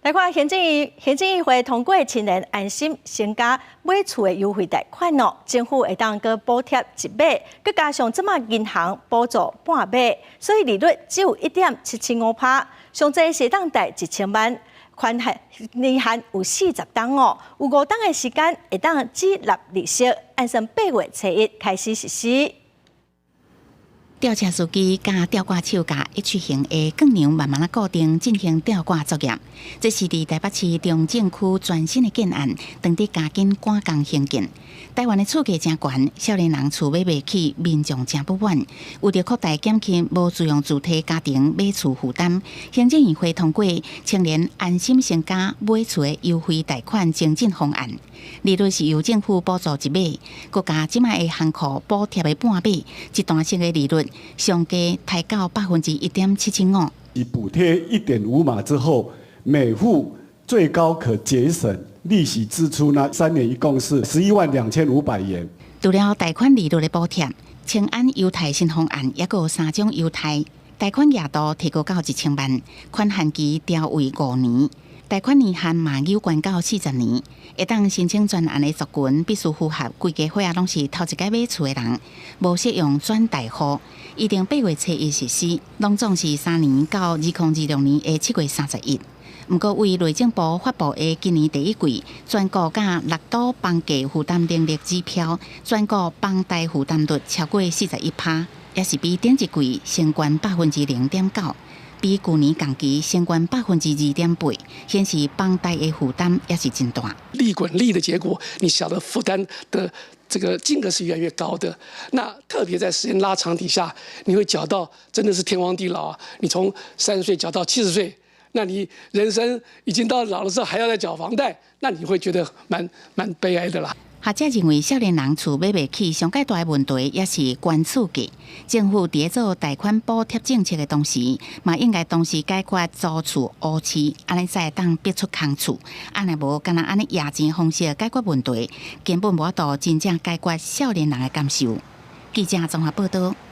來看行政院會通過青年安心成家買厝的優惠貸款哦，政府會當閣補貼一碼，閣加上這馬銀行補助半碼，所以利率只有1.775%，上濟是會當貸1000萬，寬限年限有40冬哦，有5冬的時間會當只納利息，按算8月初1開始實施。吊車司機佮吊掛手共 H 型的鋼梁慢慢仔固定進行吊掛作業。這是佇台北市中正區全新的建案，當地加緊趕工興建。台灣的厝價誠懸，少年人厝買袂起，民眾誠不滿。為著擴大減輕無住用住體家庭買厝負擔，行政院會通過青年安心成家買厝的優惠貸款精進方案。利率是由政府補助一碼，閣加這擺的行庫補貼的半碼，一段式的利率上低提到1.75%。以補貼1.5碼之後，每戶最高可節省利息支出呢，3年一共是112,500元。除了貸款利率的補貼，青安優貸新方案抑閣有三種優貸，貸款額度提高到1000萬，寬限期調為5年，貸款年限嘛有懸到40年。會當申請專案的族群必須符合規家伙仔攏是頭一擺買厝的人，無適用轉貸戶。預定8月初1實施，攏總是3年到2026年的7月31。毋過，為內政部發布的今年第一季全國佮六都房價負擔能力指標，全國房貸負擔率超過41%，也是比頂一季升懸0.9%，比舊年同期升懸2.8%，顯示房貸的負擔也是真大。利滾利的結果，你曉得負擔的這個金額是越來越高的。那特別在時間拉長底下，你會繳到真的是天荒地老啊！你從30歲繳到70歲。那你人生已經到老的時候，還要再繳房貸，那你會覺得蠻悲哀的啦。學者認為，少年人厝買袂起，上蓋大的問題也是懸厝價。政府佇咧做貸款補貼政策的同時，嘛應該同時解決租厝烏市，按呢才會當逼出空厝。按呢無，干焦按呢掖錢方式解決問題，根本無法度真正解決少年人的感受。記者綜合報道。